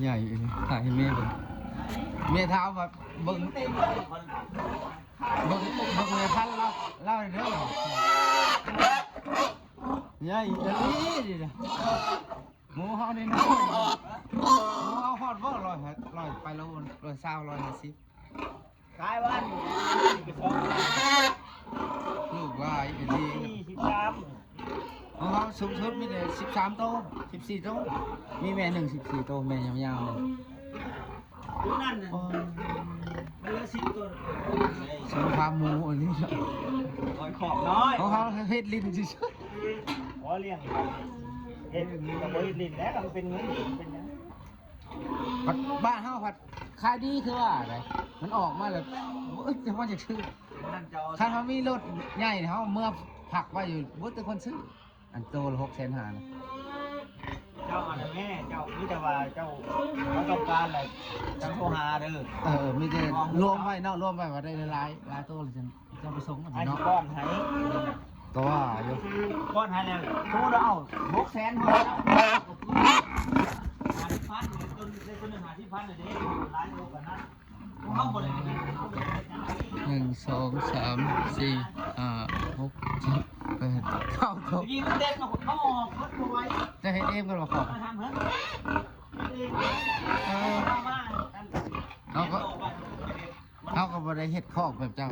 ໃຫຍ່ ຖ່າຍໃຫ້ແມ່ເບິ່ງ ແມ່ຖາມວ່າ ເບິ່ງ ເບິ່ງ ເບິ່ງແມ່ພັນລາວ ລາວເດີ ໃຫຍ່ອີ່ຫຼີນີ້ນະ ໝູເຮົານີ້ນະ ໝູເຮົາຮອດບໍ່ ຮ້ອຍ ຮ້ອຍ ໄປແລ້ວ ຮ້ອຍຊາວ ຮ້ອຍຫ້າສິບ ຂາຍວ່າອັນນີ້ກະສອງ ລູກຫຼາຍອີ່ຫຼີ ສີ່ສິບສາມ ຂອງເຮົາສູງສຸດມີແຕ່ສິບສາມໂຕ ສິບສີ່ໂຕ ມີແມ່ໜຶ່ງສິບສີ່ໂຕ ແມ່ຍາວໆ ນັ້ນ ໂອ້ຍ ມັນເຫຼືອສິບໂຕ ສົງຄາມໝູອັນນີ້ ຂອງເຮົາເຮັດຫຼິ້ນຊື່ໆ ບໍ່ລ້ຽງ ເຮັດກະບໍ່ເຮັດຫຼິ້ນແລ້ວ ມັນເປັນເງິນເປັນຫຍັງ ບັດບ້ານເຮົາພັດຂາຍດີຄືວ່າໃດ ມັນອອກມາແລ້ວ ໂອ້ຍ ຈະວ່າຈະຖືກ ຄັນເຮົາມີລົດໃຫຍ່ ເຮົາເມືອພັກໄວ້ຢູ່ ເບິດແຕ່ຄົນຊື້ ອັນໂຕລະຫົກແສນຫ້ານະ ເຈົ້າອັນນັ້ນແມ່ ເຈົ້າມີແຕ່ວ່າເຈົ້າ ເຮົາຕ້ອງການແຫຼະ ຈັ່ງໂທຫາເດີ ເອີ ມີແຕ່ລວມໄວ້ເນາະ ລວມໄວ້ວ່າໄດ້ຫຼາຍໆ ຫຼາຍໂຕລະຈັ່ງ ເຈົ້າໄປສົ່ງອັນນີ້ເນາະ ອ້າຍຊິປ້ອນໃຫ້ ກະວ່າຢູ່ ປ້ອນໃຫ້ແລ້ວ ສົມມຸດວ່າເອົາຫົກແສນ ຫ້າສິບພັນ ຕົນ ຕົນໜຶ່ງຫ້າສິບພັນເດ້ ຫຼາຍກວ່ານັ້ນ ເຮົາບໍ່ໄດ້ ໜຶ່ງ ສອງ ສາມ ສີ່ ຫ້າ ຫົກ ເຈັດ ແປດ ເກົ້າ ສິບ ເຮົາອອກເບິດບໍ່ໄຫວ ຈະເຮັດເອງກໍບໍ່ຂອບ ມາທຳເຮີ ເຮັດເອງ ເອີ ເຮົາກໍ ເຮົາກໍບໍ່ໄດ້ເຮັດຄອກແບບເຈົ້າ